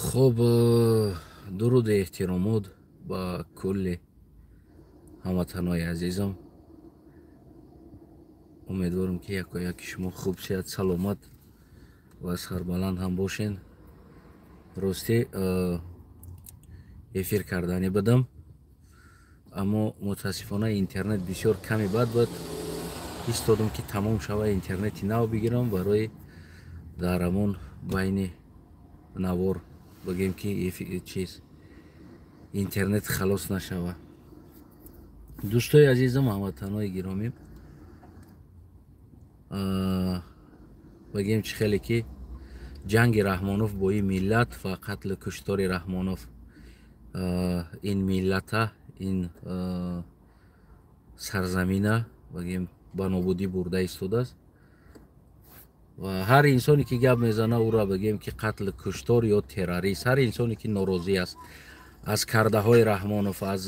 Хуб, дуруду эҳтиромот ба кулли ҳамватанои азизам. Умедворам, ки якояки шумо хуб, сиҳат, саломат ва сарбаланд ҳам бошед. Ростӣ, эфир карданӣ будам, аммо мутаассифона интернет бисёр ками бад буд. Истодам, ки тамом шава, интернети нав бигирам, барои дар ҳамон байни навор, бигем ки, чиз интернет халос нашава. Дӯстои азизам, ҳамватанои гиромӣ, бигем, чӣ хеле ки ҷанги Раҳмонов бо ин миллат ва қатлу куштори Раҳмонов ин миллата, ин сарзамина, бигем, ба нобудӣ бурда истодааст ва ҳар инсоне ки гап мезана, ӯро, бигем ки, қатлу куштор ё террорист. Ҳар инсоне ки норозӣ аст аз кардаҳои Раҳмонов, аз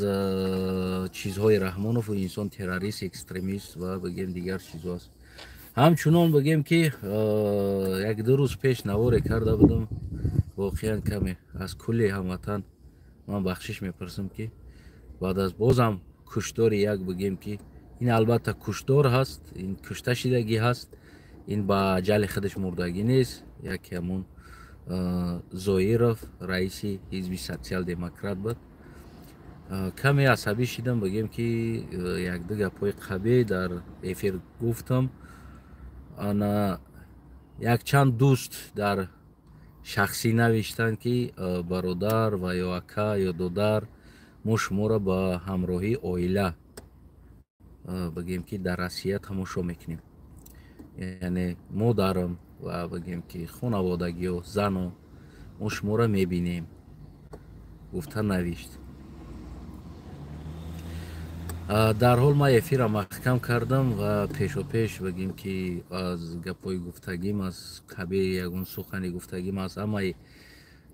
чизҳои Раҳмонов, ӯ инсон террорист, экстремист ва, бигем, дигар чизҳо аст. Ҳамчунон, бигем ки, 1-2 рӯз пеш наворе карда будам. Воқеан, каме аз кулли ҳамватан ман бахшиш мепурсам, ки баъд аз бозам куштори як, бигем ки, ин албатта куштор ҳаст, ин кушта шидагӣ ҳаст, ин ба аҷали худаш мурдагӣ нест. Яке ҳамон Зоиров, раиси ҳизби Социал-демократ буд. Каме асабӣ шидам, бигем ки, якду гапҳои қабеҳ дар эфир гуфтам. Ана якчанд дӯст дар шахсӣ навиштанд, ки бародар ва ё ака ё додар, мо шуморо ба ҳамроҳии оила, бигем ки, дар Россия тамошо мекунем, яъне модарам ва, бигем ки, хонаводагиё, зану мо шуморо мебинем, гуфта навишт. Дарҳол ман эфира маҳкам кардам ва пешопеш, бигем ки, аз гапҳои гуфтагим, аз қабеҳи ягон сухани гуфтагим, аз ҳамаи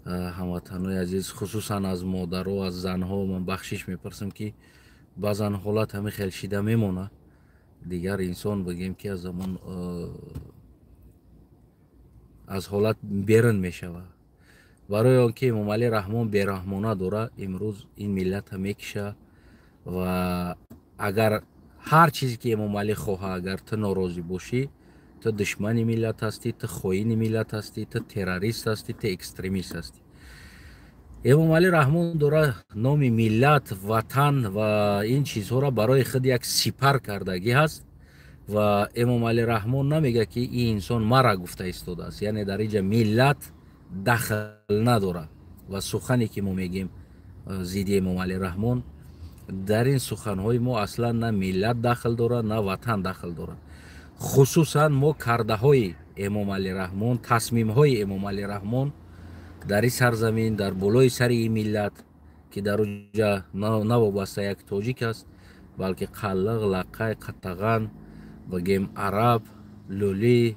ҳамватанои азиз, хусусан аз модаро, аз занҳо ман бахшиш мепурсам, ки баъзан ҳолат ҳамин хел шида мемонад. Дигар инсон, бигем ки, аз ҳамон аз ҳолат берун мешавад. Барои он ки Эмомалӣ Раҳмон бераҳмона дора имрӯз ин миллата мекиша ва агар ҳар чизе ки Эмомалӣ хоҳа, агар ту норозӣ бошӣ, ту душмани миллат ҳастӣ, ту хоини миллат ҳастӣ, ту террорист ҳастӣ, ту экстремист ҳастӣ. Эмомалӣ Раҳмон дора номи миллат, ватан ва ин чизҳоро барои худ як сипар кардагӣ ҳаст ва Эмомалӣ Раҳмон намегӯяд, ки ин инсон мара гуфта истодааст, яъне дар инҷа миллат дахл надорад. Ва сухане ки мо мегӯем зидди Эмомалӣ Раҳмон, дар ин суханҳои мо аслан на миллат дахл дорад, на ватан дахл дорад. Хусусан мо кардаҳои Эмомалӣ Раҳмон, тасмимҳои Эмомалӣ Раҳмон дар ин сарзамин, дар болои сари ин миллат, ки дар уҷа навобаста як тоҷик аст, балки қаллиқ, лақай, қатаған, бигем, араб, лӯлӣ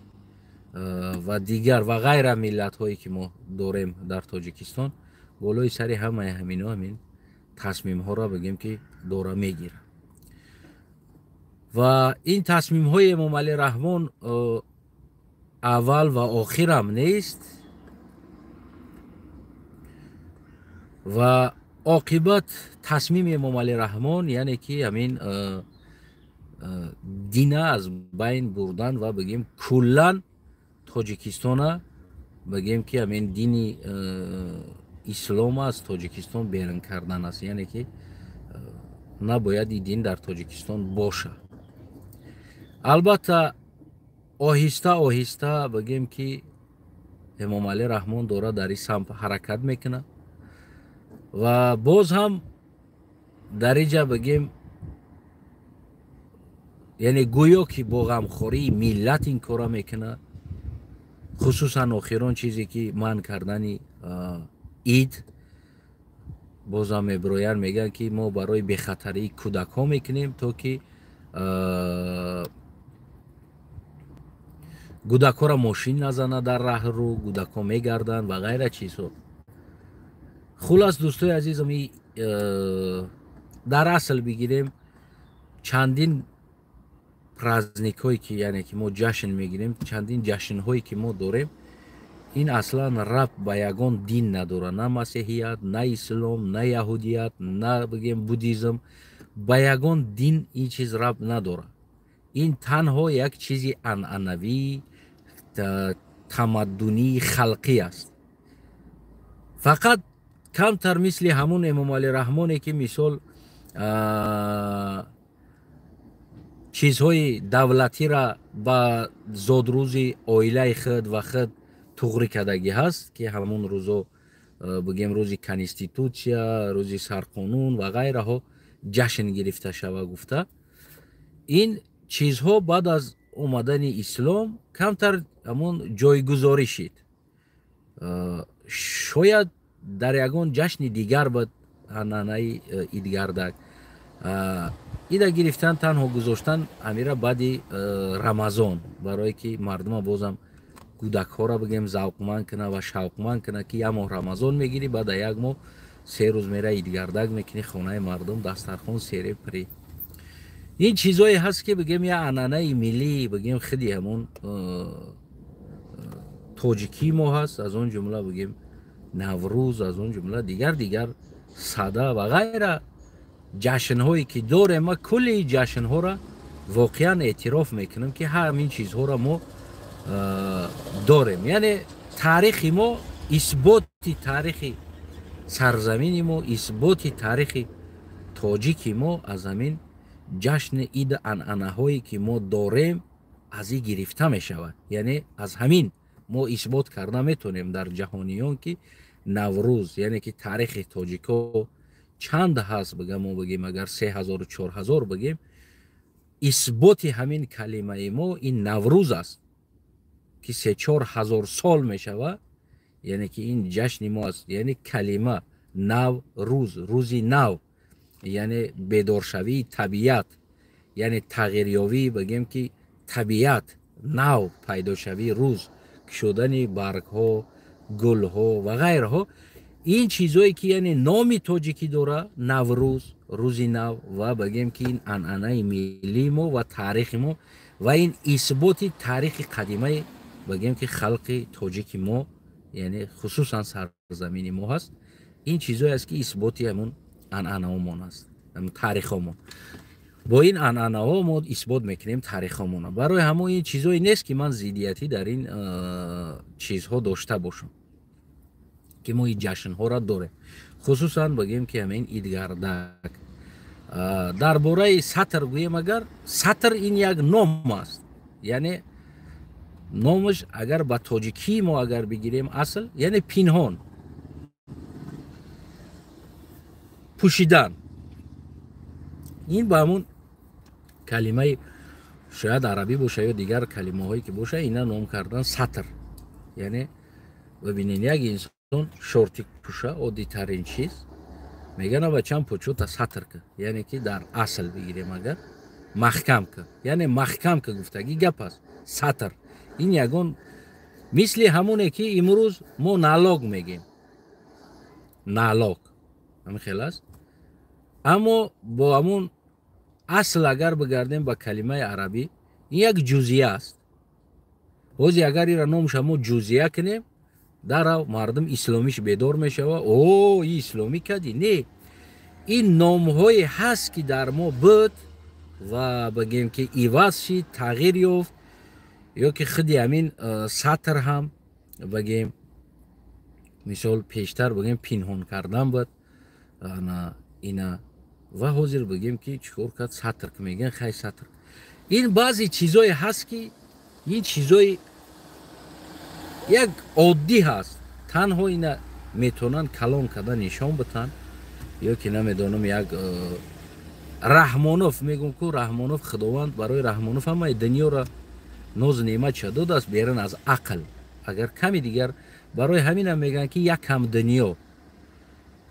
ва дигар ва ғайра миллатҳое ки мо дорем дар Тоҷикистон, болои сари ҳамаи ҳамино ҳамин тасмимҳоро, бигем ки, дора мегирад. Ва ин тасмимҳои Эмомалӣ Раҳмон аввал ва охирам нест ва оқибат тасмими Эмомалӣ Раҳмон, яъне ки ҳамин дина аз байн бурдан ва, бигем, куллан Тоҷикистона, бигем ки, ҳамин дини ислом аз Тоҷикистон берун кардан аст, яъне ки набояд ин дин дар Тоҷикистон боша. Албатта, оҳиста оҳиста, бигем ки, Эмомалӣ Раҳмон дора дар ин самт ҳаракат мекунад ва боз ҳам дар инҷа, бигем, яъне гӯё ки бо ғамхории миллат ин кора мекунад. Хусусан охирон чизе ки манъ кардани ид, бозам мебироянд, мегӯянд, ки мо барои бехатарии кӯдакҳо мекунем, то ки кӯдакҳоро мошин назанад дар раҳрӯ, кӯдакҳо мегарданд ва ғайра чизҳо. Хулас, дӯстои азизам, дар асл бигирем, чандин праздникҳое ки, яъне ки мо ҷашн мегирем, чандин ҷашнҳое ки мо дорем, Ин аслан рабт ба ягон дин надорад, на масеҳият, на ислом, на яҳудият, на бигем буддизм, ба ягон дин ин чиз рабт надорад. Ин танҳо як чизи анъанавӣ, тамаддунии халқӣ аст. Фақат камтар мисли ҳамун Эмомалӣ Раҳмоне, ки мисол чизҳои давлатира ба зодрӯзи оилаи худ ва худ туғрӣ кардагӣ ҳаст, ки ҳамун рӯзо, бигем, рӯзи конститутсия, рӯзи сарқонун ва ғайраҳо ҷашн гирифта шава гуфта. Ин чизҳо баъд аз омадани ислом камтар ҳамун ҷойгузорӣ шид. Шояд дар ягон ҷашни дигар бад анъанаи идгардак ида гирифтан, танҳо гузоштан амира баъди Рамазон, барое ки мардума бозам кӯдакҳоро бигем завқманд куна ва шавқманд куна, ки як моҳ Рамазон мегирӣ, баъда як моҳ 3 рӯз мера идгардак мекунӣ, хонаи мардум дастархон сере пирӣ. Ин чизое ҳаст, ки бигем як анъанаи миллӣ, бигем худи ҳамун тоҷикии мо ҳаст, аз он ҷумла бигем Наврӯз, аз он ҷумла дигар Сада ва ғайра ҷашнҳое ки дорем. Ма кулли ҷашнҳоро воқеан эътироф мекунам, ки ҳамин чизҳоро мо дорем. Яъне таърихи мо, исботи таърихи сарзамини мо, исботи таърихи тоҷики мо аз ҳамин ҷашни иду анъанаҳое ки мо дорем, аз ин гирифта мешавад. Яъне аз ҳамин мо исбот карда метавонем дар ҷаҳониён, ки Наврӯз, яъне ки таърихи тоҷико чанд ҳаст, бигам мо бигем агар 3000, 4000 бигем, исботи ҳамин калимаи мо ин Наврӯз аст, ки 3-4 ҳазор сол мешавад, яъне ки ин ҷашни мо аст. Яъне калима нав рӯз, рӯзи нав, яъне бедоршавии табиат, яъне тағйирёбии бигем ки табиат, нав пайдошавии рӯз, кушодани баргҳо, гулҳо ва ғайраҳо. Ин чизое ки яъне номи тоҷикӣ дора, Наврӯз, рӯзи нав, ва бигем ки ин анъанаи миллии мо ва таърихи мо ва ин исботи таърихи қадимаи бигем ки халқи тоҷики мо, яъне хусусан сарзамини мо ҳаст. Ин чизое аст, ки исботи ҳамун анъанаҳомон аст, таърихҳомон. Бо ин анъанаҳо мо исбот мекунем таърихҳомона. Барои ҳамон ин чизое нест, ки ман зиддиятӣ дар ин чизҳо дошта бошам, ки мо ин ҷашнҳоро дорем, хусусан бигем ки ҳамин идгардак. Дар бораи сатр гӯем агар, сатр ин як ном аст, яъне номаш агар ба тоҷикии мо агар бигирем, асл яъне пинҳон пӯшидан. Ин ба ҳамун калимаи шояд арабӣ боша ё дигар калимаҳое ки боша, ина ном кардан сатр. Яъне бибинед, як инсон шортик пӯша, оддитарин чиз, мегӯянд: «Бачам, пӯчота сатр ка», яъне ки дар асл бигирем агар, маҳкам ка, яъне маҳкам ка гуфтагӣ гап аст. Сатр ин ягон мисли ҳамоне ки имрӯз мо налог мегем, налог ҳамин хел аст. Аммо бо ҳамун асл агар бигардем ба калимаи арабӣ, ин як ҷузъия аст. Ҳозир агар ира номша мо ҷузъия кунем, дарав мардум исломиш бедор мешава: «О, и исломӣ кардӣ?» Не, ин номҳое ҳаст, ки дар мо буд ва бигем ки иваз шид, тағйир ёфт, ё ки худи ҳамин сатр ҳам бигем мисол пештар бигем пинҳон кардан буд ина, ва ҳозир бигем ки чӣ кор кард, сатр ки мегӯян, хай, сатр. Ин баъзе чизое ҳаст, ки ин чизои як оддӣ ҳаст, танҳо ина метавонанд калон карда нишон битанд ё ки намедонам. Як Раҳмонов мегӯм ку, Раҳмонов, Худованд барои Раҳмонов ҳамаи дунёро нозу неъматша додааст берун аз ақл. Агар ками дигар, барои ҳаминам мегӯянд, ки якам дунё,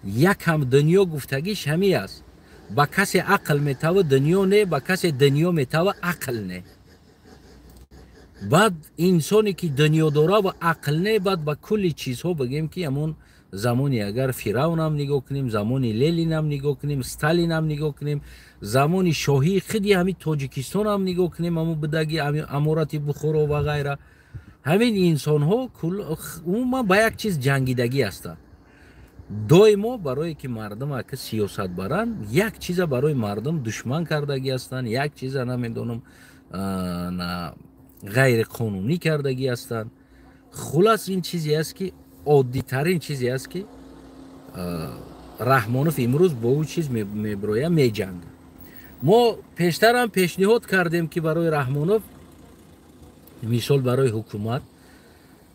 якам дунё гуфтагиш ҳамин аст: ба касе ақл метава, дунё не, ба касе дунё метава, ақл не. Баъд инсоне ки дунё дора ва ақл не, баъд ба кулли чизҳо бигем ки ҳамон замони агар Фиравнам нигоҳ кунем, замони Ленинам нигоҳ кунем, Сталинам нигоҳ кунем, замони шоҳии худи ҳамин Тоҷикистонам нигоҳ кунем, ҳамун будаги аморати Бухоро ва ғайра. Ҳамин инсонҳо умуман ба як чиз ҷангидагӣ ҳастанд. Доимо барое ки мардум ака сиёсат баранд, як чиза барои мардум душман кардагӣ ҳастанд, як чиза намедонам ғайриқонунӣ кардагӣ ҳастанд. Хулас, ин чизе аст, ки оддитарин чизе аст, ки Раҳмонов имрӯз бо ӯ чиз меброя, меҷангад. Мо пештарам пешниҳод кардем, ки барои Раҳмонов, мисол, барои ҳукумат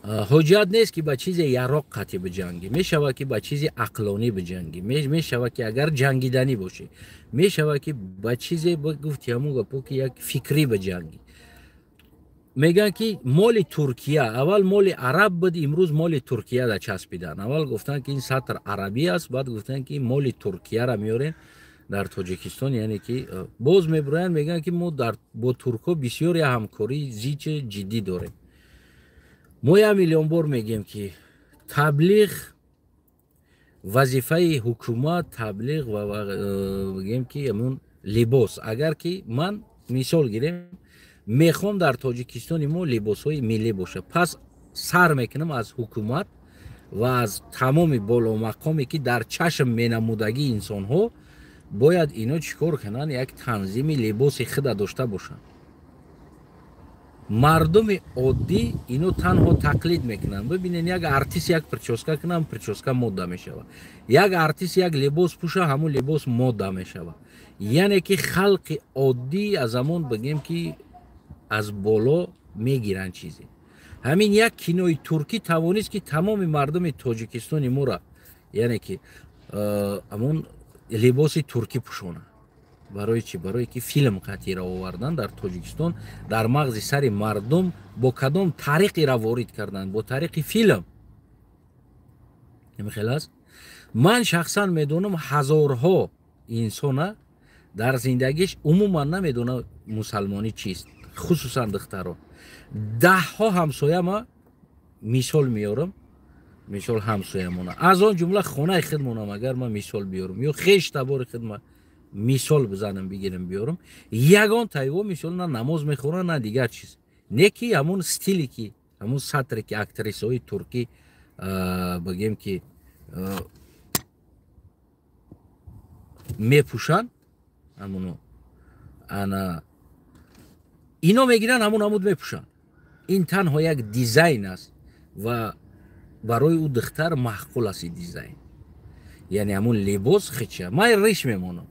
ҳоҷат нест, ки ба чизе яроқ қатъӣ биҷангӣ. Мешавад, ки ба чизи ақлонӣ биҷангӣ. Мешавад, ки агар ҷангиданӣ бошӣ, мешавад, ки ба чизе, гуфти ҳамун гапо, ки як фикрӣ биҷангӣ. Мегӯянд, ки моли Туркия, аввал моли араб буд, имрӯз моли Туркия да часпидан. Аввал гуфтанд, ки ин сатр арабӣ аст, баъд гуфтанд, ки моли Туркияра меорем дар Тоҷикистон. Яъне ки боз мебироянд, мегӯянд, ки мо бо туркҳо бисёр я ҳамкории зичи ҷиддӣ дорем. Мо як миллион бор мегӯем, ки таблиғ вазифаи ҳукумат, таблиғ ва бигӯем, ки ҳамун либос. Агар ки ман мисол гирем, мехоҳам дар Тоҷикистони мо либосҳои миллӣ бошад, пас сар мекунам аз ҳукумат ва аз тамоми боломақоме, ки дар чашм менамудагии инсонҳо. Бояд ино чӣ кор кунанд? Як танзими либоси худа дошта бошанд. Мардуми оддӣ ино танҳо тақлид мекунанд. Бибинед, як артист як прическа кунам, прическа мода мешавад. Як артист як либос пӯша, ҳамун либос мода мешавад. Яъне ки халқи оддӣ аз ҳамон, бигем, ки аз боло мегиранд чизе. Ҳамин як кинои туркӣ тавонист, ки тамоми мардуми Тоҷикистони моро, яъне ки ҳамун либоси туркӣ пӯшонад. Барои чӣ? Барое ки филм қатъира овардан дар Тоҷикистон, дар мағзи сари мардум бо кадом тариқира ворид карданд? Бо тариқи филм. Хел аст. Ман шахсан медонам, ҳазорҳо инсона дар зиндагиш умуман намедонад мусалмонӣ чист, хусусан духтаро. Даҳҳо ҳамсояма мисол меорам, мисол ҳамсоямона, аз он ҷумла хонаи худмонам агар ман мисол биёрам ё хеш табори худма мисол бизанам, бигирам, биёрам, ягон тайво мисол на намоз мехӯранд, на дигар чиз. Не ки ҳамун стиле, ки ҳамун сатре, ки актрисаҳои туркӣ, бигем, ки мепӯшанд, ҳамуно ана ино мегиранд, ҳамун амуд мепӯшанд. Ин танҳо як дизайн аст ва барои ӯ духтар маъқул аст ин дизайн, яъне ҳамун либос хича. Ман риш мемонам.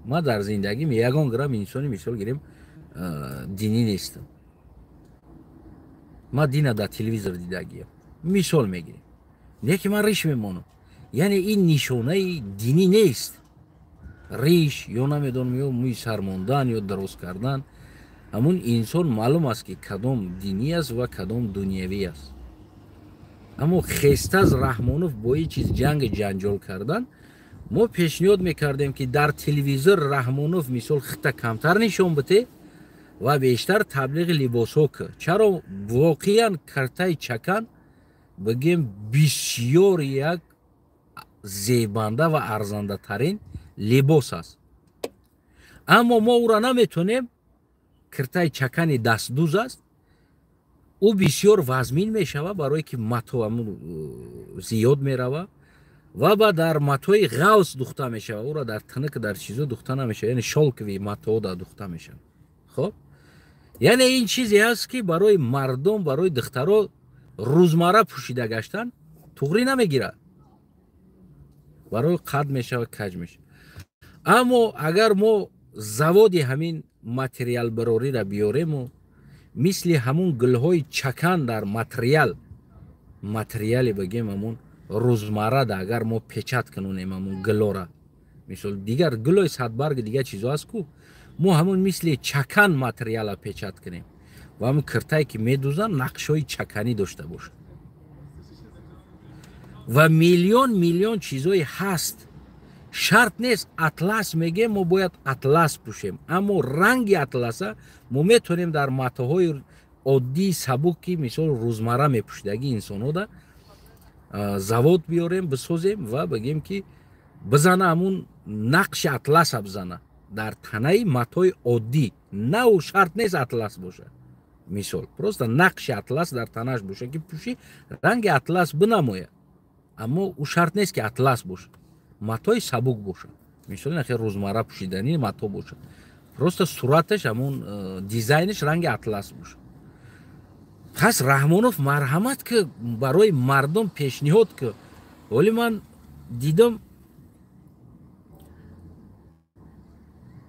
Ман дар зиндагим ягон грамм инсони, мисол гирем, динӣ нестам. Ман дина дар телевизор дидагиям, мисол мегирем. Не ки ман риш мемонам, яъне ин нишонаи динӣ нест, риш ё намедонам, ё мӯи сар мондан ё дароз кардан. Ҳамун инсон маълум аст, ки кадом динӣ аст ва кадом дунявӣ аст. Аммо хестаз Раҳмонов бо ин чиз ҷанги ҷанҷол кардан. Мо пешниҳод мекардем, ки дар телевизор Раҳмонов, мисол, хита камтар нишон бите ва бештар таблиғи либосҳо ки. Чаро? Воқеан картаи чакан, бигем, бисёр як зебанда ва арзандатарин либос аст, аммо мо ӯро наметонем. Киртаи чакани дастдӯз аст, ӯ бисёр вазмин мешавад, барое ки мато зиёд мерава ва ба дар матои ғавс духта мешавад. Ӯро дар тинак, дар чизо духта намешавад, яъне шёлковый матоҳо да духта мешавад. Хоб, яъне ин чизе аст, ки барои мардум, барои духтаро рӯзмарра пӯшида гаштан туғрӣ намегирад, барои қад мешавад, каҷ мешавад. Аммо агар мо заводи ҳамин материалбарорира биёрему, мисли ҳамун гулҳои чакан дар материали, бигем, ҳамун рӯзмаррада агар мо печать кунонем ҳамун гулора, мисол, дигар гулои садбарги, дигар чизо аст ку, мо ҳамун мисли чакан материала печать кунем ва ҳамун киртае, ки медӯзанд, нақшҳои чаканӣ дошта бошад ва миллион миллион чизое ҳаст. Шарт нест, атлас мегем, мо бояд атлас пӯшем, аммо ранги атласа мо метавонем дар матоҳои оддии сабук, ки мисол рӯзмарра мепӯшидагӣ инсонҳода, завод биёрем, бисозем ва бигем, ки бизана, ҳамун нақши атласа бизана дар танаи матои оддӣ. Нав шарт нест атлас бошад. Мисол, просто нақши атлас дар танаш боша, ки пӯшӣ, ранги атлас бинамояд, аммо ӯ шарт нест, ки атлас бошад, матои сабук бошад. Мисол, нахе рӯзмарра пӯшиданӣ мато бошад, просто сураташ, ҳамон дизайнаш ранги атлас бошад. Пас Раҳмонов, марҳамат, ки барои мардум пешниҳод ки. Вале ман дидам,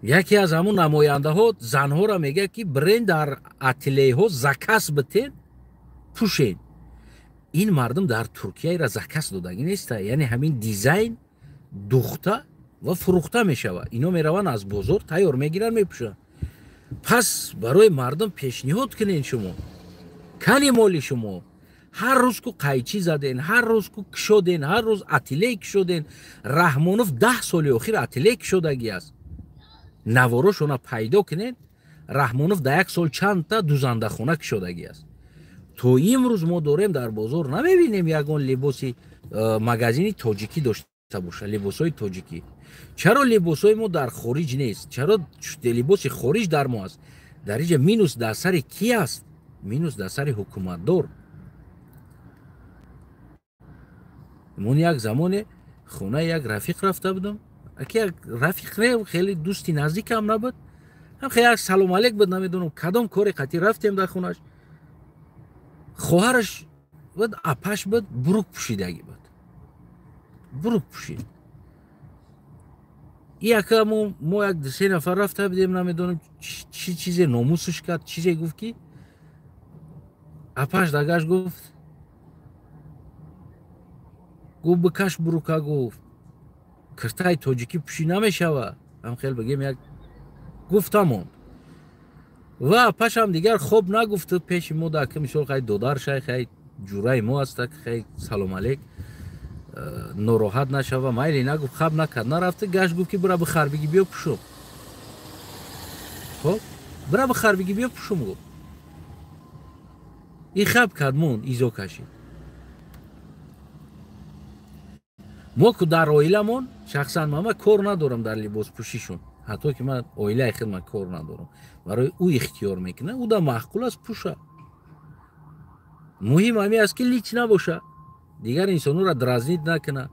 яке аз ҳамун намояндаҳо занҳоро мегӯяд, ки бренд дар ателеҳо заказ битен, пӯшен. Ин мардум дар Туркияра заказ додагӣ неста, яъне ҳамин дизайн духта ва фурӯхта мешавад. Ино мераванд, аз бозор тайёр мегиранд, мепӯшанд. Пас барои мардум пешниҳод кунен. Шумо кани моли шумо ҳар рӯз ку қайчӣ заден, ҳар рӯз ку кушоден, ҳар рӯз ателе кушоден. Раҳмонов 10 соли охир ателе кушодагӣ аст. Наворошона пайдо кунед. Раҳмонов дар як сол чандта дузандахона кушодагӣ аст. То имрӯз мо дорем, дар бозор намебинем ягон либоси магазини тоҷикӣ дошта боша, либосҳои тоҷикӣ. Чаро либосҳои мо дар хориҷ нест? Чаро либоси хориҷ дар мо аст? Дар инҷа минус дар сари ки аст? Минус дар сари ҳукуматдор. Мон як замоне хонаи як рафиқ рафта будам, аки як рафиқ не, хеле дӯсти наздикам набуд, ҳам хеле як салом алейк буд, намедонам кадом кори қатъӣ рафтем дар хонаш. Хоҳараш буд, апаш буд, бурук пӯшидагӣ буд, бурук пӯшид. Яка мо як се нафар рафта будем, намедонам чӣ чизе номусш кард, чизе гуфт, ки апаш дагаш гуфт, гуфт: «Бикаш бурука», гуфт, «киртаи тоҷикӣ пӯшӣ намешава». Ҳам хел бигем, як гуфта монд ва апашам дигар хоб нагуфт пеши мо. Дака мисол хай додар шай, хай ҷураи мо аста, хай салом алейк, нороҳат нашава, майли нагуфт, хаб накард, нарафта. Гашт, гуфт, ки бира бихар, биги биё пӯшум. Хоб, бира бихар, биги биё пӯшум, гуфт. И хаб кард, монд, изо кашид. Мо ку дар оиламон, шахсан ман кор надорам дар либоспӯшишон, ҳатто ки ман оилаи худ ман кор надорам. Барои ӯ ихтиёр мекунад, ӯ да маъқул аст, пӯша. Муҳим ҳамин аст, ки лич набоша, дигар инсонҳоро дразнид накунад.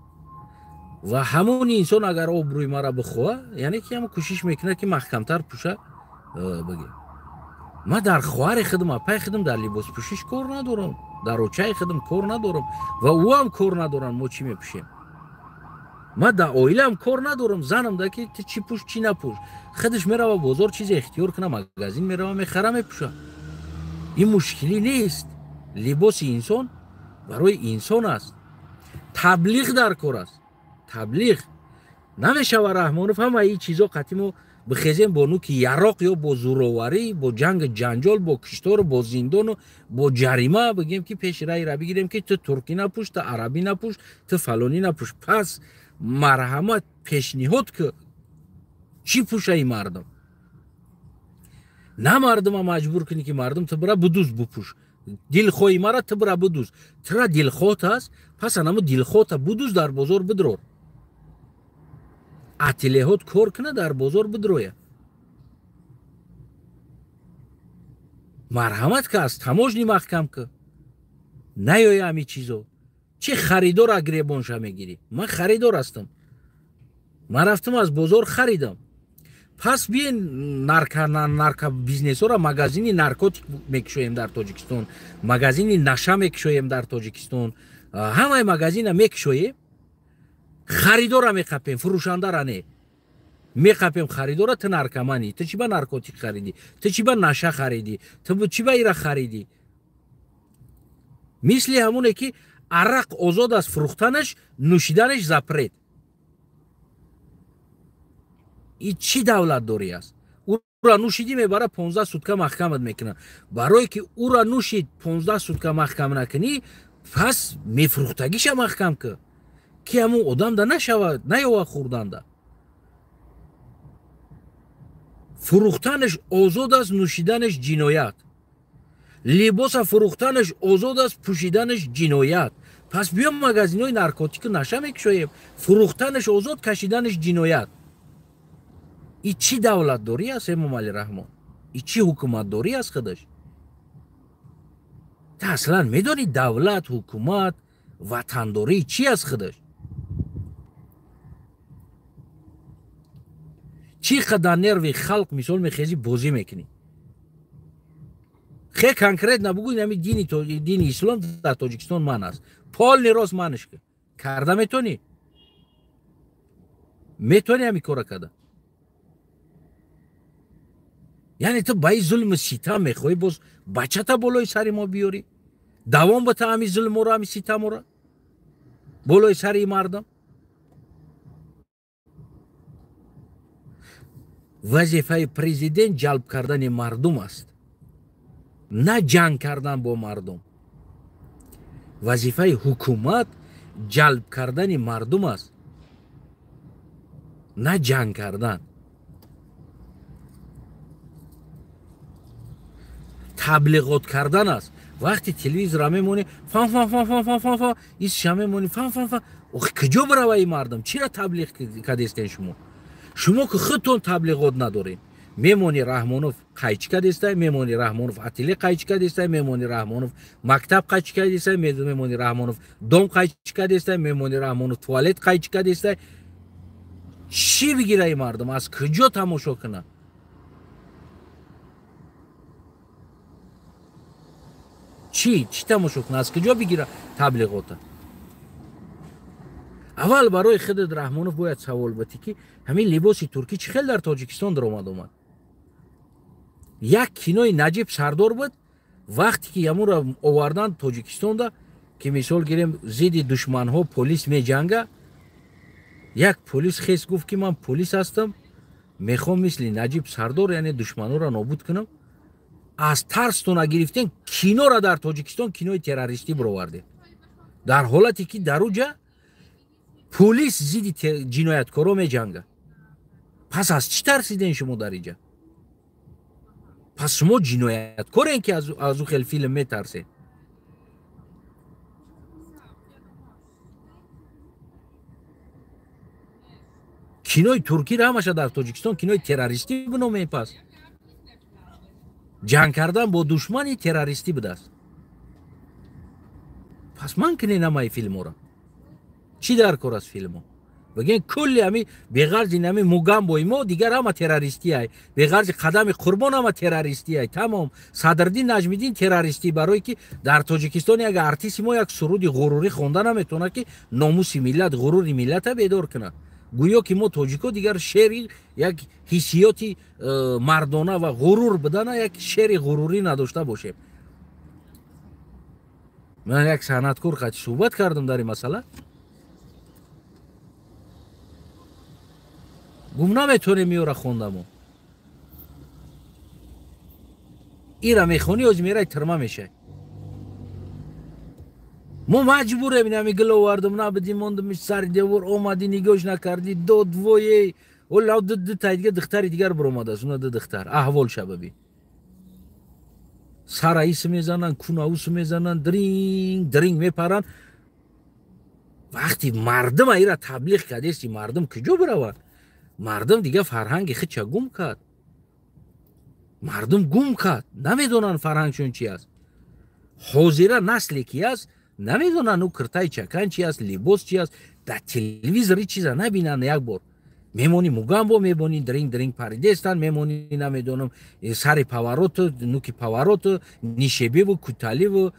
Ва ҳамон инсон агар обрӯи мара бихоҳа, яъне ки ҳам кӯшиш мекунад, ки маҳкамтар пӯша. Бигем, ман дар хоҳари худам, апаи худам дар либоспӯшиш кор надорам, дар очаи худам кор надорам ва ӯ ҳам кор надорам. Мо чӣ мепӯшем? Ман дар оилаам кор надорам, занам да ки ту чӣ пӯш, чӣ напӯш. Худаш мерава бозор, чизе ихтиёр куна, магазин мерава, мехара, мепӯша. Ин мушкилӣ нест. Либоси инсон барои инсон аст. Таблиғ дар кор аст, таблиғ намешава. Раҳмонов, ҳамаи ин чизо қатъи мо бихезем бо нуки яроқ ё бо зӯроварӣ, бо ҷангу ҷанҷол, бо киштору бо зиндону бо ҷарима, бигем, ки пеши раира бигирем, ки ту туркӣ напӯш, ту арабӣ напӯш, ту фалонӣ напӯш. Пас марҳамат, пешниҳод ки чӣ пӯшаи мардум. На мардума маҷбур кунӣ, ки мардум, ту бира будуз, бупӯш дилхоҳи мара, ту бира будуз, тура дилхоҳт аст. Пас анамо дилхоҳта будуз, дар бозор бидрор, ателеҳот кор куна, дар бозор бидроя. Марҳамат, ка аз таможни маҳкам ки наёя ҳами чизо. Чӣ харидора гиребонша мегирӣ? Ман харидор ҳастам, ман рафтам, аз бозор харидам. Пас биен нарко бизнесҳоро, магазини наркотик мекушоем дар Тоҷикистон, магазини наша мекушоем дар Тоҷикистон, ҳамаи магазина мекушоем, харидора меқапем, фурӯшандара не, меқапем харидора. Ту наркоманӣ, ту чӣ ба наркотик харидӣ, ту чӣ ба наша харидӣ, ту чӣ ба ира харидӣ? Мисли ҳамоне, ки арақ озод аст фурӯхтанаш, нӯшиданаш запрет. И чӣ давлатдорӣ аст? Ура нӯшидӣ, мебара, 15 сутка маҳкамат мекунад. Барое ки ура нӯшид, 15 сутка маҳкам накунӣ, пас мефурӯхтагиша маҳкам ки, ки ҳамун одамда нашава, наёва хӯрданда. Фурӯхтанаш озод аст, нӯшиданаш ҷиноят. Либоса фурӯхтанаш озод аст, пӯшиданаш ҷиноят. Пас биё магазинҳои наркотику наша мекушоем, фурӯхтанаш озод, кашиданаш ҷиноят. И чӣ давлатдорӣ аст, Эмомалӣ Раҳмон? И чӣ ҳукуматдорӣ аст худаш? Та аслан медонӣ давлат, ҳукумат, ватандорӣ чӣ аст худаш? Чӣ қадар нерви халқ мисол мехезӣ бозӣ мекунӣ? Хе конкретно бугӯ, ҳами дини ислом дар Тоҷикистон ман аст. Полный рост манш карда метонӣ? Метонӣ ҳами кора карда? Яъне ту ба ин зулму ситам мехоҳӣ боз бачата болои сари мо биёрӣ? Давом бита ҳами зулмуро, ҳами ситамуро болои сари мардум? Вазифаи президент ҷалб кардани мардум аст, на ҷанг кардан бо мардум. Вазифаи ҳукумат ҷалб кардани мардум аст, на ҷанг кардан. Таблиғот кардан аст. Вақти телевизора мемонӣ, фан фан фан фан фан фан фан, исша мемонӣ, фан фан фан. Охи куҷо барава ин мардум? Чира таблиғ кардестен шумо? Шумо ки худтон таблиғот надоред. Мемони Раҳмонов қайчи кардестай, мемони Раҳмонов ателе қайчи кардестай, мемони Раҳмонов мактаб қайчи кардестай, мемони Раҳмонов дом қайчи кардестай, мемони Раҳмонов туалет қайчи кардестай. Чӣ бигира ин мардум? Аз куҷо тамошо кунад? Чӣ тамошо кунад? Аз куҷо бигира таблиғота? Аввал барои худат Раҳмонов бояд савол батӣ, ки ҳамин либоси туркӣ чӣ хел дар Тоҷикистон даромад омад? Як кинои Наҷиб Сардор буд, вақте ки ямуро овардан Тоҷикистонда, ки мисол гирем зидди душманҳо полис меҷанга, як полис хес гуфт, ки ман полис ҳастам, мехоҳам мисли Наҷиб Сардор, яъне душманҳоро нобуд кунам. Аз тарстона гирифтен киноро дар Тоҷикистон кинои террористӣ баровардем, дар ҳолате ки дар уҷа полис зидди ҷинояткоро меҷанга. Пас аз чӣ тарсиден шумо дар инҷа? Пас шумо ҷинояткорен, ки аз ӯ хел филм метарсед. Кинои туркиро ҳамаша дар Тоҷикистон кинои террористӣ биномем. Пас ҷанг кардан бо душмани террористӣ будааст. Пас ман кунен ҳамаи филмҳоро. Чӣ дар кор аст филмҳо? Бигӯен кулли ҳами беғарзи ҳами мугамбои мо дигар ҳама террористӣ ай, беғарзи қадами қурбон ҳама террористӣ ай. Тамом. Садриддин Наҷмиддин террористӣ, барое ки дар Тоҷикистон як артисти мо як суруди ғурурӣ хонда наметавонад, ки номуси миллат, ғурури миллата бедор кунад. Гӯё ки мо тоҷико дигар шери як ҳиссиёти мардона ва ғурур будана, як шери ғурурӣ надошта бошем. Ман як санъаткор қати суҳбат кардам дар ин масъала. Гум наметонем иёра хондамо. Ира мехонӣ, ози мерай тирма мешай. Мо маҷбурем, инами гил овардум, набудӣ, мондум сари девор, омадӣ, нигоҳш накардӣ, дод вое. Олав ду тай дига духтари дигар баромадааст, уна ду духтар. Аҳвол шабаби. Сара ис мезананд, куна ус мезананд, дринг дринг мепаранд. Вақти мардум ира таблиғ кардести, мардум куҷо бираванд? Мардум дига фарҳанги худша гум кард. Мардум гум кард, намедонанд фарҳангшон чи аст. Ҳозира насле ки аст, намедонанд ӯ киртаи чакан чи аст, либос чи аст. Дар телевизор ҳеҷ чиза набинанд як бор. Мемонӣ мугамбо, мемонӣ дринг дринг паридестан, мемонӣ намедонам сари повороту, нуки повороту, нишебиву, куталиву.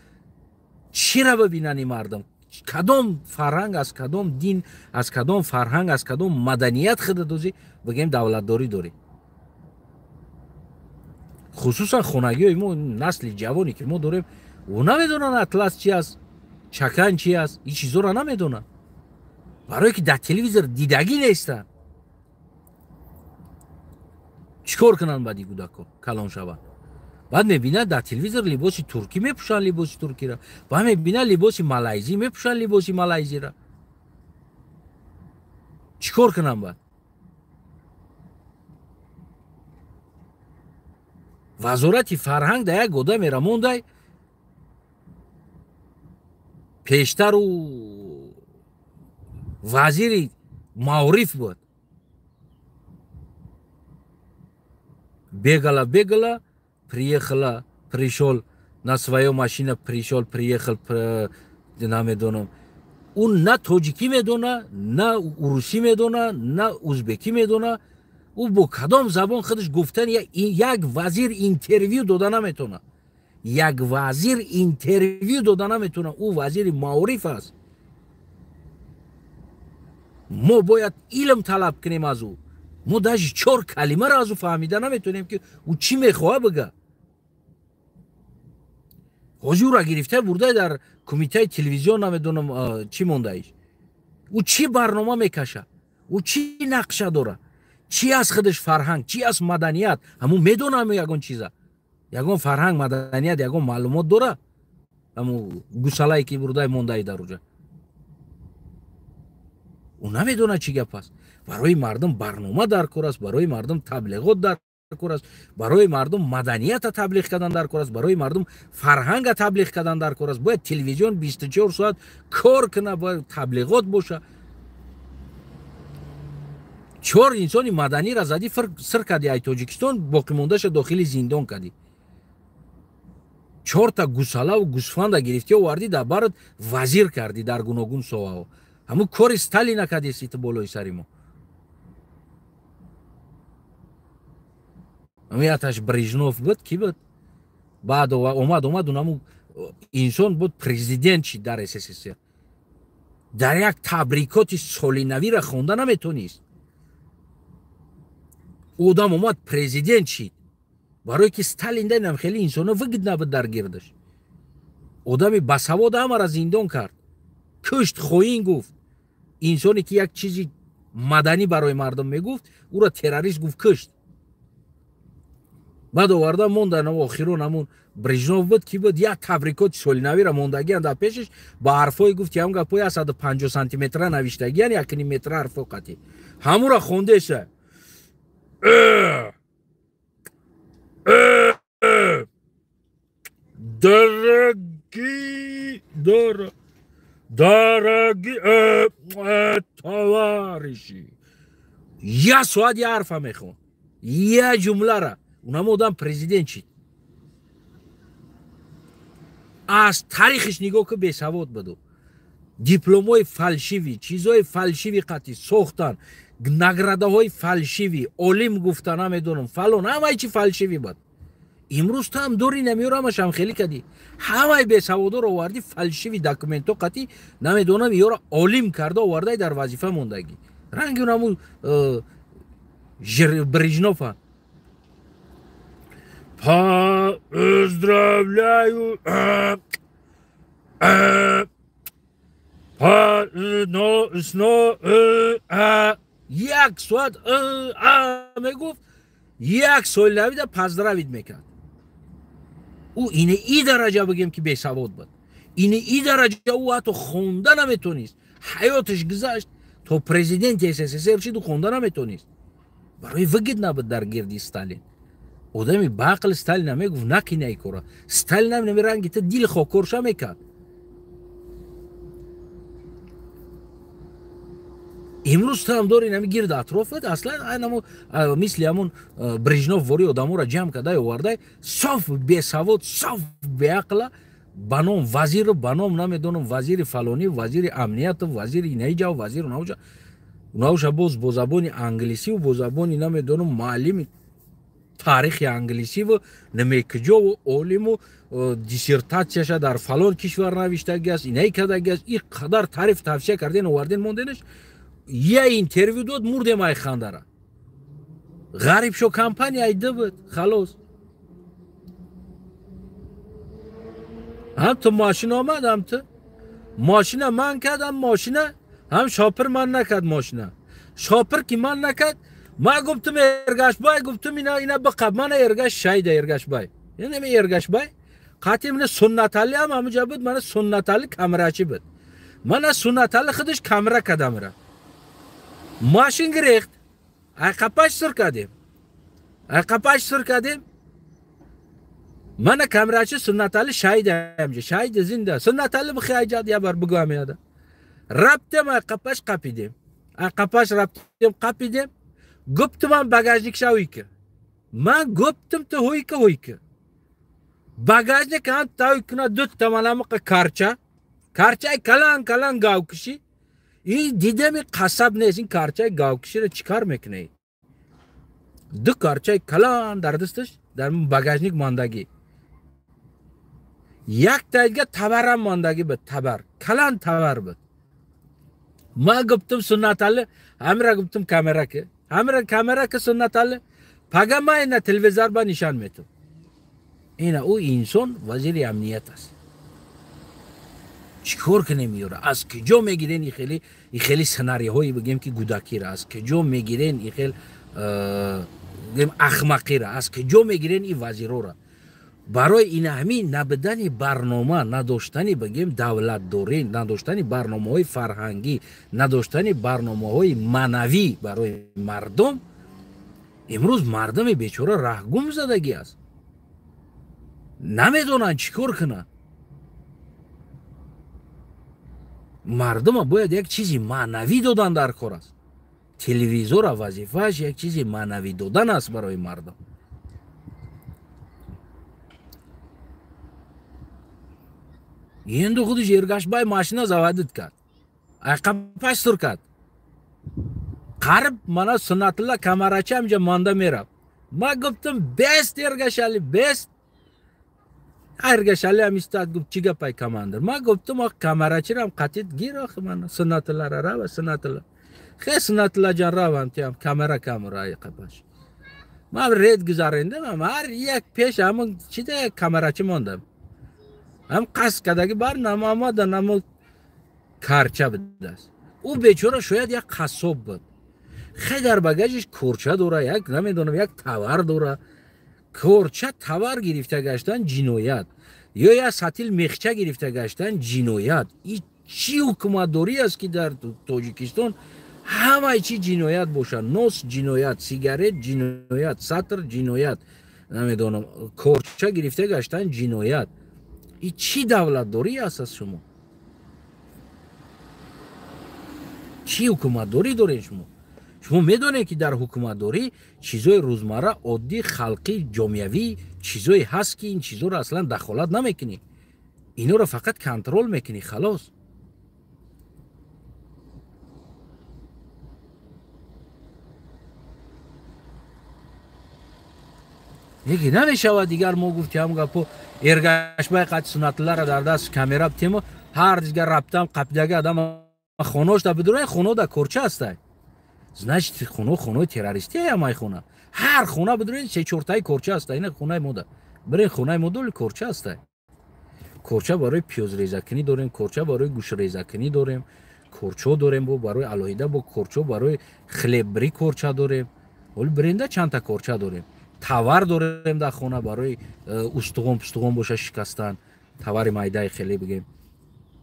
Чира бибинанд ин мардум? Кадом фарҳанг, аз кадом дин, аз кадом фарҳанг, аз кадом маданият худа дозӣ бигем давлатдорӣ дорӣ? Хусусан хонагиҳои мо, насли ҷавоне ки мо дорем, ӯ намедонанд атлас чи аст, чакан чи аст, ин чизоро намедонанд, барое ки дар телевизор дидагӣ нестанд. Чӣ кор кунанд баъди кӯдако калон шаванд? Баъд мебинад дар телевизор либоси туркӣ мепӯшанд, либоси туркиро. Баъд мебинад либоси малайзӣ мепӯшанд, либоси малайзиро. Чӣ кор кунанд баъд? Вазорати фарҳанг дар як одамеро мондай, пештару вазири маориф буд. Бегала бегала, приехала, пришел На свою машина пришёл, приехал, намедонам. Ӯ на тоҷикӣ медона, на урусӣ медона, на узбекӣ медона. Ӯ бо кадом забон худаш гуфтан, як вазир интервю дода наметавона. Як вазир интервю дода наметавона. Ӯ вазири маориф аст. Мо бояд илм талаб кунем аз ӯ. Мо даже чор калимаро аз ӯ фаҳмида наметавонем, ки ӯ чӣ мехоҳад бига. Ҳозир ӯра гирифта бурда дар кумитаи телевизион, намедонам чӣ мондаиш. Ӯ чӣ барнома мекаша? Ӯ чӣ нақша дора? Чӣ аз худаш фарҳанг, чӣ аз маданият? Ҳамун медонам ягон чиза. Ягон фарҳанг, маданият, ягон маълумот дора? Ҳамун гусалае ки бурдаи мондаи дар уҷа. Ӯ намедонад чӣ гап аст. Барои мардум барнома дар кор аст, барои мардум таблиғот дар кор аст, барои мардум маданията таблиғ кардан дар кор аст, барои мардум фарҳанга таблиғ кардан дар кор аст. Бояд телевизион 24 соат кор кунад, бояд таблиғот боша. Чор инсони маданиро задӣ, сир кардӣ ай Тоҷикистон, боқимондаша дохили зиндон кардӣ. Чорта гусалаву гусфанда гирифтӣ овардӣ, дар барат вазир кардӣ дар гуногун соҳаҳо. Ҳамун кори Сталина кардеси ту болои сари мо. Ҳамин Брежнев буд, ки буд? Баъд омад унаму инсон буд, президент шид дар СССР. Дар як табрикоти солинавиро хонда наметонист. Одам омад президент шид. Барое ки Сталин дайнам хеле инсоно выгод набуд дар гирдаш. Одами басавод ҳамаро зиндон кард. Кушт, хоин гуфт. Инсоне ки як чизи маданӣ барои мардум мегуфт, ӯро террорист гуфт, кушт. Баъд оварда мондан охирон ҳамун Брежнев буд, ки буд, як табрикоти солинавиро мондагиан дар пешаш, ба ҳарфое гуфт, ҳамун гапҳои 150 сантиметра навиштагиан, 1,5 метра ҳарфо қатӣ. Ҳамуро хондаеса. Дорогие товарищи, як соат як ҳарфа мехонд, як ҷумлара. Унам одам президент шид. Аз таърихиш нигоҳ ки бесавод буду. Дипломҳои фалшивӣ, чизҳои фалшиви қатӣ сохтан, наградаҳои фалшивӣ, олим гуфта намедонам, фалон, ҳамаи чи фалшивӣ буд. Имрӯз ту ҳам дори намеёр, ҳамашам хеле кардӣ. Ҳамаи бесаводоро овардӣ, фалшиви документҳо қатӣ, намедонам, ёро олим карда овардай дар вазифа мондагӣ. Ранги унаму Брежнова. Поздравляю, як соат мегуфт, як соли навида поздравить мекард. Ӯ ине и дараҷа бигем ки бесавод буд. Ине и дараҷа ӯ ҳатто хонда наметонист. Ҳаёташ гузашт то президенти СССР шид, ӯ хонда наметонист. Барои выгод набуд дар гирди Сталин. Одами баақл Сталина мегуфт, накина ин кора. Сталин ҳам ранги ту дил хокорша мекард. Имрӯз ту ҳам дори нами гирд атрофат, аслан айнамо мисли ҳамун Брежнев вори одаморо ҷамъ кардай овардай, соф бесавод, соф беақла, ба ном вазир, ба ном намедонам вазири фалонӣ, вазири амнияту, вазири инаиҷа, вазири унауча. Унауча боз бо забони англисиву бо забони намедонам муаллими таърихи англисиву намекуҷову олиму диссертатсияша дар фалон кишвар навиштаги аст, инаи кардаги аст. Ин қадар таъриф тавсия карден оварден монденаш, я интервю дод, мурдем ай хандара. Ғарибшо компания айда буд, халос. Ҳам ту мошина омад, ҳам ту мошина ман кард, ҳам мошина, ҳам шопир ман накард мошина. Шопир ки ман накард, ман гуфтум Эргашбай, гуфтум ина биқаб, мана Эргаш шайда Эргашбай. Инами Эргашбай қатъи мана Суннатали ҳам ҳамуҷа буд, мана Суннатали камрачӣ буд. Мана Суннатали худаш камра кардамра. Мошин гирехт, айқапаш сир кардем. Айқапаш сир кардем. Мана камрачи Суннатали шайда ҳамҷа, шайда зинда. Суннатали бихи айҷад я бар бугӯ ҳамеяда. Раптем айқапаш қапидем. Айқапаш раптем қапидем. Гуфтум ман багажникша ҳуйка. Ман гуфтум ту ҳуйка ҳуйка. Багажник ҳам тай куна ду таманамақа карча. Карчаи калан калан гавкишӣ. Ин дидем ин қассаб нест, ин карчаи гавкиширо чӣ кор мекунед? Ду карчаи калан дар дасташ дар багажник мондагӣ. Як тайга табарам мондагӣ буд, табар. Калан табар буд. Ман гуфтум Суннатали, ҳамира гуфтум камера ки. Ҳамира камера ки Суннатали. Пага ман ина телевизор ба нишон метум. Ина ӯ инсон вазири амният аст. Чӣ кор кунем ёра? Аз куҷо мегирен и хеле сценарийҳое бигем ки гудакира? Аз куҷо мегирен и хел бигем ахмақира? Аз куҷо мегирен и вазирора? Барои ин ҳамин набудани барнома, надоштани бигем давлатдорӣ, надоштани барномаҳои фарҳангӣ, надоштани барномаҳои маънавӣ барои мардум, имрӯз мардуми бечора раҳгум задагӣ аст. Намедонанд чӣ кор кунанд. Мардума бояд як чизи маънавӣ додан дар кор аст. Телевизора вазифааш як чизи маънавӣ додан аст барои мардум. Енді худиш Эргашбай машина заводит кард. Айқапаш сур кард. Қариб мана Суннатулла камарачи ҳамҷа монда мерафт. Ман гуфтам бест Эргашали, бест. Эргашали ҳам истад гуфт чӣ гапай командир? Ман гуфтам ох камарачирам қатид гир охи мана Суннатуллара рава Суннатулла. Хе Суннатулла ҷон равам тиам камера камера айқапаш. Ман ред гузарендам, ҳар як пеш ҳамон чида камарачи мондам. Ҳам қасд кардагӣ бар намоамада намо карча будааст. Ӯ бечора шояд як қассоб буд. Хе дар багажиш корча дора, як намедонам як тавар дора. Корча тавар гирифта гаштан ҷиноят. Ё як сатил мехча гирифта гаштан ҷиноят. И чӣ ҳукуматдорӣ аст ки дар Тоҷикистон ҳамаи чӣ ҷиноят бошад? Нос ҷиноят, сигарет ҷиноят, сатр ҷиноят, намедонам корча гирифта гаштан ҷиноят. И чӣ давлатдорӣ аст аз шумо? Чӣ ҳукуматдорӣ доред шумо? Шумо медонед ки дар ҳукуматдорӣ чизои рӯзмарра, оддӣ, халқӣ, ҷомеавӣ чизое ҳаст ки ин чизоро аслан дахолат намекунӣ. Инора фақат контрол мекунӣ, халос. Неки намешавад дигар мо гуфти ҳам гапо Эргашбай қати Суннатуллара дар даст камера битему ҳар дигар раптам қапидаги адам хоношда бидурай, хонода корча ҳастай. Значит, хоно хонои террористия ҳамаи хона. Ҳар хона бидурен се чортаи корча ҳастай. Ина хонаи мода. Бирен хонаи модоли корча ҳастай. Корча барои пиёзрезакунӣ дорем, корча барои гӯштрезакунӣ дорем, корчо дорем бо барои алоҳида бо корчо барои хлеббирӣ корча дорем. Ҳоли биренда чандта корча дорем. Тавар дорем дар хона барои устуғон пустуғон боша шикастан, тавари майдаи хеле бигем.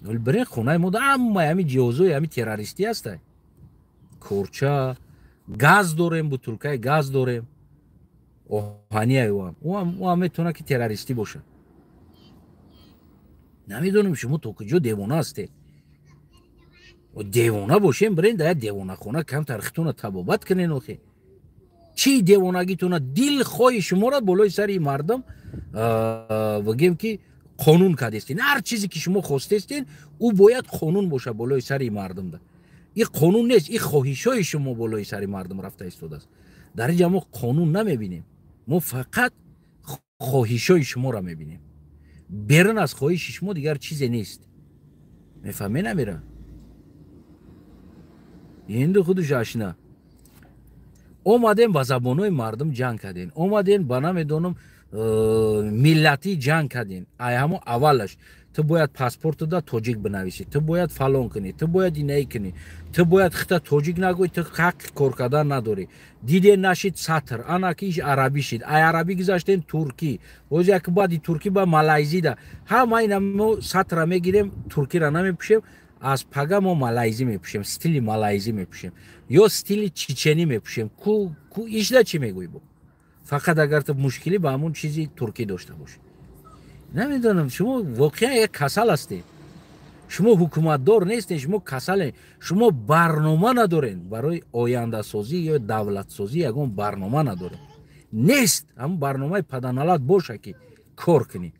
Ҳоли бирен хонаи мо ҳамаи ҳамин ҷиҳозои ҳамин террористӣ ҳастай. Корча, газ дорем, бутулкаи газ дорем. Оҳания ӯам. Ӯам метавонад ки террористӣ бошад. Намедонем шумо то куҷо девона ҳастед. Девона бошем, бирен дар як девонахона камтар хитона табобат кунен охе. Чӣ девонагитона дилхоҳи шуморо болои сари мардум бигем ки қонун кардестен. Ҳар чизе ки шумо хостестен, ӯ бояд қонун бошад болои сари мардумда. Ин қонун нест, ин хоҳишҳои шумо болои сари мардум рафта истодааст. Дар инҷа мо қонун намебинем. Мо фақат хоҳишҳои шуморо мебинем. Берун аз хоҳиши шумо дигар чизе нест. Мефаҳмед намера? Инду худаш ашна. Омадем ба забонҳои мардум ҷанг кардем. Омадем ба намедонам миллатӣ ҷанг кардем. Ай ҳамо аввалаш ту бояд паспорту да тоҷик бинависӣ, ту бояд фалон кунӣ, ту бояд инаи кунӣ, ту бояд хита тоҷик нагӯй, ту ҳаққи кор кардан надорӣ. Диде нашид сатр, анаки иш арабӣ шид, ай арабӣ гузаштем туркӣ, боз як баъди туркӣ ба малайзида. Ҳама ина мо сатра мегирем, туркиро намепӯшем, аз пага мо малайзӣ мепӯшем, стили малайзӣ мепӯшем ё стили чеченӣ мепӯшем. Ку ишда чӣ мегӯӣ бо? Фақат агар ту мушкилӣ ба ҳамон чизи туркӣ дошта бошӣ. Намедонам, шумо воқеан як касал ҳастед. Шумо ҳукуматдор нестед, шумо касалед. Шумо барнома надоред барои ояндасозӣ ё давлатсозӣ, ягон барнома надоред. Нест, ҳамон барномаи паданалат боша ки кор кунӣ.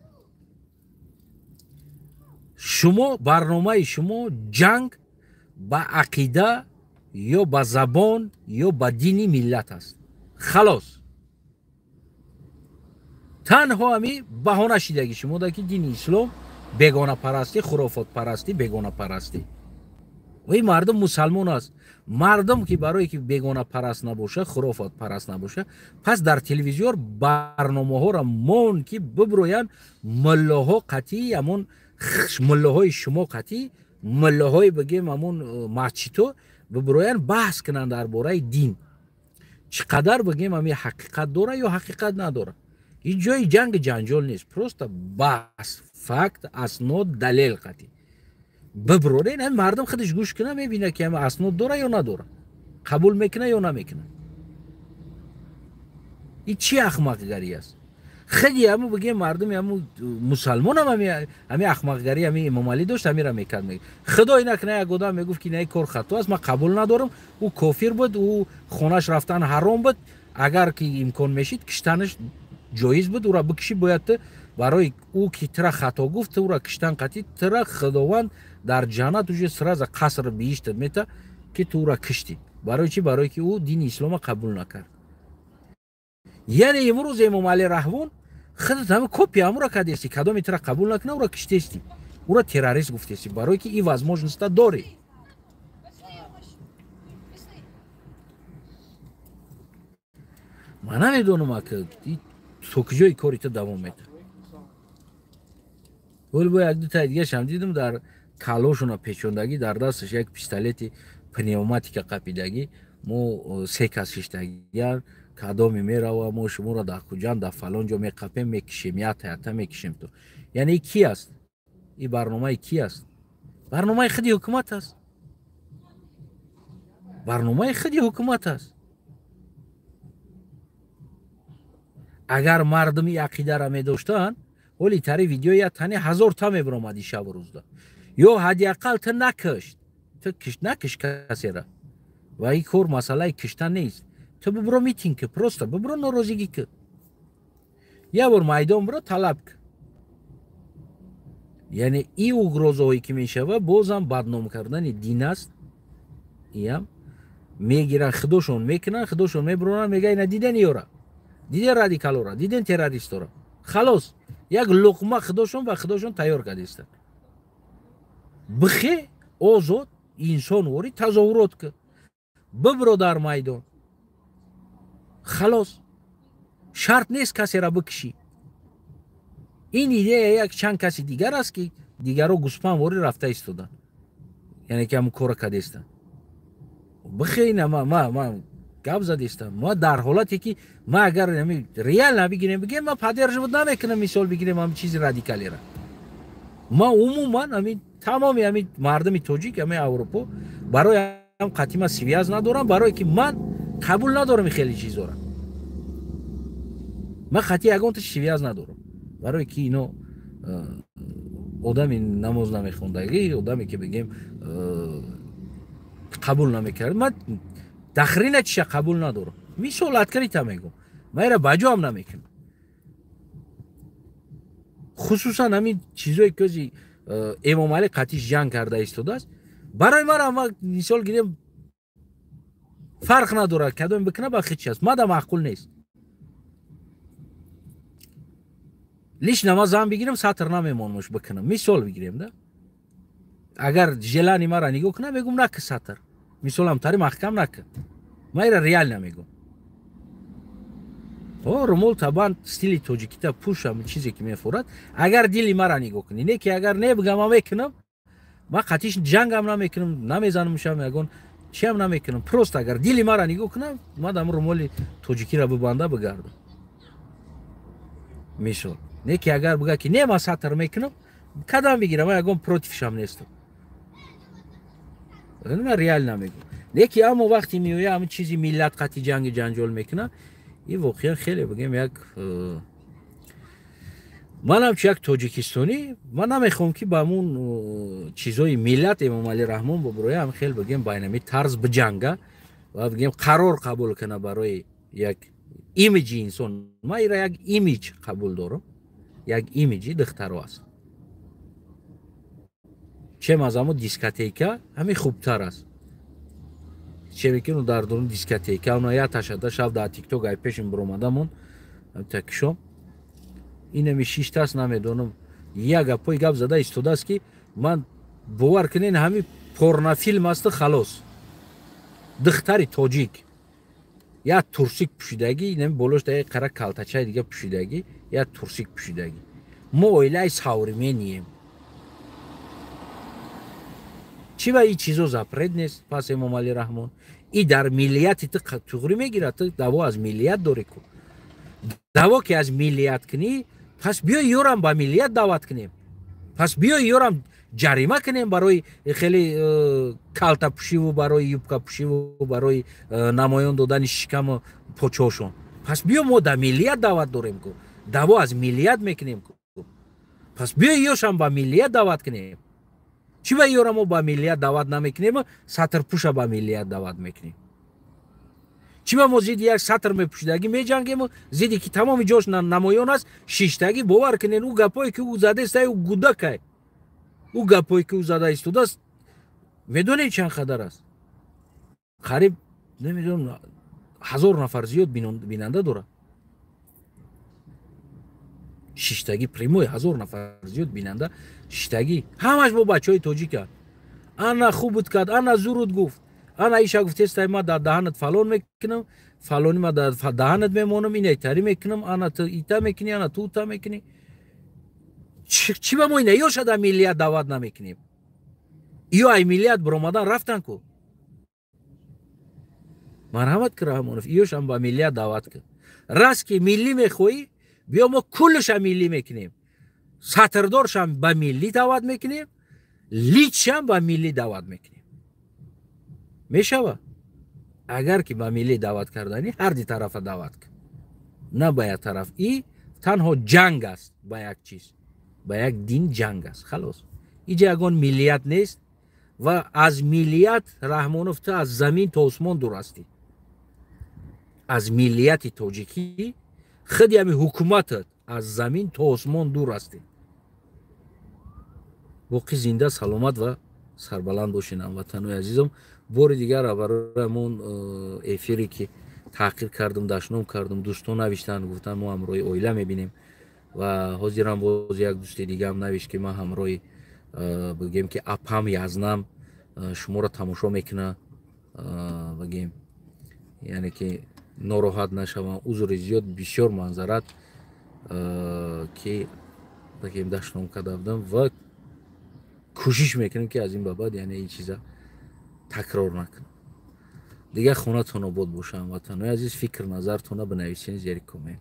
Шумо барномаи шумо ҷанг ба ақида ё ба забон ё ба дини миллат аст. Халос. Танҳо ҳами баҳона шидаги шумо да ки дини ислом бегонапарастӣ, хурофотпарастӣ, бегонапарастӣ. Ва ин мардум мусалмон аст. Мардум ки барое ки бегонапараст набоша, хурофотпараст набоша, пас дар телевизион барномаҳоро мон ки биброянд муллоҳо қатъи ҳамон муллоҳои шумо қатъи муллоҳои бигем ҳамон масҷидҳо биброянд баҳс кунанд дар бораи дин. Чӣ қадар бигем ҳамин ҳақиқат дора ё ҳақиқат надора. Ҳеҷ ҷои ҷанг ҷанҷол нест, просто баҳс, факт, аснод, далел қатъи. Биброрен, ҳамин мардум худаш гӯш куна, мебина ки ҳамин аснод дора ё надора, қабул мекуна ё намекуна. Ин чӣ ахмақгарӣ аст? Худи ҳамун бигем мардуми ҳамун мусалмонам ҳамин ахмақгарӣ ҳамин Эмомалӣ дошт, ҳаминро мекард. Худой накуна як одам мегуфт ки на, ин кор хато аст, ман қабул надорам, ӯ кофир буд, ӯ хонаш рафтан ҳаром буд, агар ки имкон мешид киштанаш ҷоиз буд, ӯра бикишӣ бояд ту барои ӯ ки тира хато гуфт, ӯра киштан қатъи тира Худованд дар ҷаннат уже сразу қаср биҳиштат мета ки ту ӯра киштӣ. Барои чӣ? Барое ки ӯ дини ислома қабул накард. Яъне имрӯз Эмомалӣ Раҳмон худат ҳама копия ҳамура кардести, кадоме тира қабул накуна ӯра киштести, ӯра террорист гуфтести, барое ки ин возможността дорӣ. Ман намедонам ака то куҷои кори ту давом метавад. Вале бо як дутаи дигарашам дидам дар калошона печондагӣ, дар дасташ як пистолети пневматика қапидагӣ, мо се кас шиштагиян, кадоме мерава, мо шуморо дар Хуҷанд, дар фалон ҷо меқапем, мекишем, ята ята мекишем ту. Яъне ки аст? Ин барномаи ки аст? Барномаи худи ҳукумат аст. Барномаи худи ҳукумат аст. Агар мардуми ақидара медоштанд, ҳоли тари видео я тани 1000 та мебиромади шабу рӯзда. Ё ҳадди ақал ту накушт, ту накиш касера. Ва ин кор масъалаи киштан нест. Ту бибро митинг ки, просто бибро норозигӣ ки. Як бор майдон биро талаб ки. Яъне ин угрозаҳое ки мешава, бозам бадном кардани дин аст. Иам мегиранд, худошон мекунанд, худошон мебиронанд, мегӯянд ина диден ёра, диден радикалора, диден террористора. Халос, як луқма худошон ба худошон тайёр кардистанд. Бихе озод инсонворӣ тазоҳурот ки, бибро дар майдон. Халос, шарт нест касеро бикишӣ. Ин идея як чанд каси дигар аст ки дигарро гӯспанворӣ рафта истоданд, яъне ки ҳамун корро кардестанд. Бихе ина ма гап задистам. Ма дар ҳолате ки ма агар реально бигирем, бигем ма поддерживать намекунам, мисол бигирем ҳамин чизи радикалиро. Ма умуман ҳамин тамоми ҳамин мардуми тоҷик, ҳамин Аврупо барои ҳам қатъи ма связ надорам, барое ки ман қабул надорам хеле чизора. Ман қатъи ягонта связ надорам, барое ки ино одами намоз намехондагӣ, одаме ки бигем қабул намекард. Ман дахрина чиша қабул надорам. Мисол открыто мегӯм, ман ира ба ҷоам намекунам. Хусусан ҳамин чизое ки ози Эмомалӣ қатъиш ҷанг карда истодааст, барои ман ма мисол гирем фарқ надорад кадоме бикуна, ба хичи аст, мада маъқул нест. Лично ма зан бигирам, сатр намемонмуш бикунам. Мисол бигирем да, агар желани мара нигоҳ кунам, мегӯм наки сатр, мисолам тари маҳкам накун. Ман ира реально мегӯм. О, румол табан стили тоҷикита пӯшам, чизе ки мефурад, агар дили мара нигоҳ кунӣ, не ки агар не бигам, ман мекунам, ман қатъиш ҷангам намекунам, намезанамшам, ягон чиам намекунам. Просто агар дили мара нигоҳ кунам, ман дам румоли тоҷикиро бибанда бигардам. Мисол. Не ки агар бига ки не, ман сатр мекунам, кадам бигирам, ман ягон протившам нестам. Ман реально мегӯм. Не ки аммо вақте меоя ҳамин чизи миллат қатъи ҷанги ҷанҷол мекунад, ин воқеан хеле бигем як манам чи як тоҷикистонӣ, ман намехоҳам ки ба ҳамун чизои миллат Эмомалӣ Раҳмон бобуроя ҳам хел бигем байнами тарз биҷанга ва бигем қарор қабул куна барои як имиҷи инсон. Ман ира як имиҷ қабул дорам, як имиҷи духтаро аст. Чем аз ҳамо дискотека ҳамин хубтар аст. Чемекину дар дурун дискотека она я ташада шав дар тикток ай пешим биромадамон такишом инами шиштааст, намедонам, як гапҳои гап зада истодааст, ки ман бовар кунен, ҳамин порнофилм асту халос. Духтари тоҷик як турсик пӯшидагӣ, инами болош да як қара калтачаи дига пӯшидагӣ, як турсик пӯшидагӣ. Мо оилаи современный ем. Чӣ ба ин чизо запрет нест? Пас Эмомалӣ Раҳмон, и дар миллияти ту туғрӣ мегирад. Ту даъво аз миллият дорӣ ку. Даъво ки аз миллият кунӣ, пас биё ёрам ба миллият даъват кунем, пас биё ёрам ҷарима кунем барои хеле калтапӯшиву барои юбкапӯшиву барои намоён додани шикаму почошон. Пас биё, мо дар миллият даъват дорем ку, даъво аз миллият мекунем ку. Пас биё ёшам ба миллият даъват кунем. Чӣ ба ёра мо ба миллият даъват намекунем, сатрпӯша ба миллият даъват мекунем? Чӣ ба мо зидди як сатр мепӯшидагӣ меҷангему, зидди ки тамоми ҷош намоён аст, шиштагӣ? Бовар кунен, ӯ гапое ки ӯ задеста, ӯ гудакай. Ӯ гапое ки ӯ зада истодааст, медонед чанд қадар аст? Қариб, намедонам, 1000 нафар зиёд бинанда дорад. Шиштагӣ прямой 1000 нафар зиёд бинанда шиштагӣ, ҳамаш бо бачаҳои тоҷика. Ана хубут кард, ана зуруд гуфт, ана иша гуфтестай: ма дар даҳанат фалон мекунам, фалони ма дар даҳанат мемонам, ина итари мекунам, ана ту ита мекунӣ, ана ту ута мекунӣ. Чӣ ба мо ина ёша дар миллият даъват намекунем? Ё ай миллият биромадан рафтан ку. Марҳамат ки, Раҳмонов, ёшам ба миллият даъват кун. Раст ки миллӣ мехоҳӣ, биё, мо куллаша миллӣ мекунем. Сатрдоршам ба миллӣ даъват мекунем, личшам ба миллӣ даъват мекунем. Мешава? Агар ки ба миллӣ даъват карданӣ, ҳарди тарафа даъват кун, на ба як тараф. И танҳо ҷанг аст ба як чиз, ба як дин ҷанг аст, халос. Иҷа ягон миллият нест. Ва аз миллият, Раҳмонов, ту аз замин то осмон дур ҳастӣ аз миллияти тоҷикӣ. Худи ҳами ҳукуматат аз замин то осмон дур ҳастӣ. Боқӣ зинда, саломат ва сарбаланд бошед, ҳамватанои азизам. Бори дигар барои ҳамон эфире ки таҳқир кардам, дашном кардам, дӯстон навиштанд, гуфтанд, мо ҳамроҳи оила мебинем. Ва ҳозирам боз як дӯсти дигаам навишт, ки ман ҳамроҳи, бигем ки, апам язнам шуморо тамошо мекуна. Бигем, яъне ки нороҳат нашавам, узри зиёд, бисёр манзарат, ки бигем дашном карда будам. Ва кӯшиш мекунем, ки аз ин ба баъд, яъне, ин чиза такрор накунам. Дигар хонатон обод боша, ҳамватанои азиз. Фикр назартона бинависен зери коммент.